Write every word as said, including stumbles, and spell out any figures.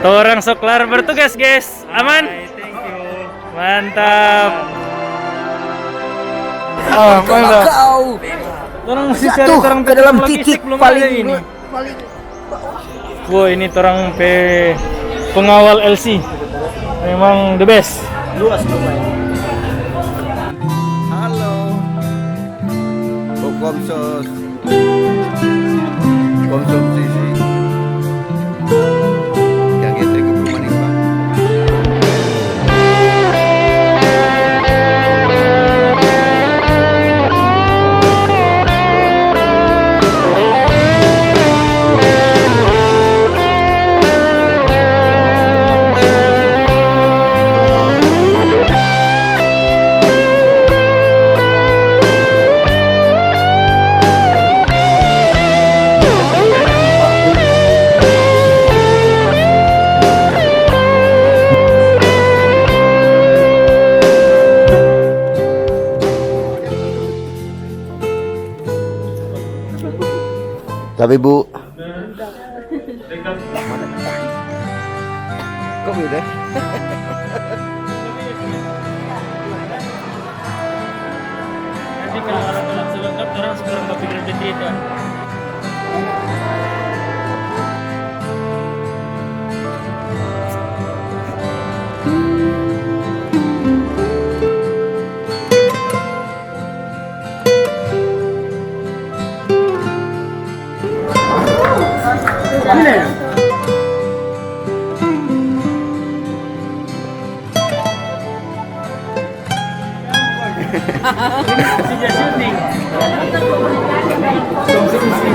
Torang so klar bertugas, guys. Aman? Thank you. Mantap. Ah, mantap. Kau. Torang mesti cari torang ke dalam titik paling ini. Wah, ini torang pe pengawal L C. Memang the best. Luas, lumayan. Halo. Hukum sos. Konsumsi sih. Yang itu ke rumah nih, Pak. Tapi, Bu, kok beda? Nanti kalau orang, kalau selengkap, orang sekarang nggak pikir bercerita. Sejak syuting. Konsumsi.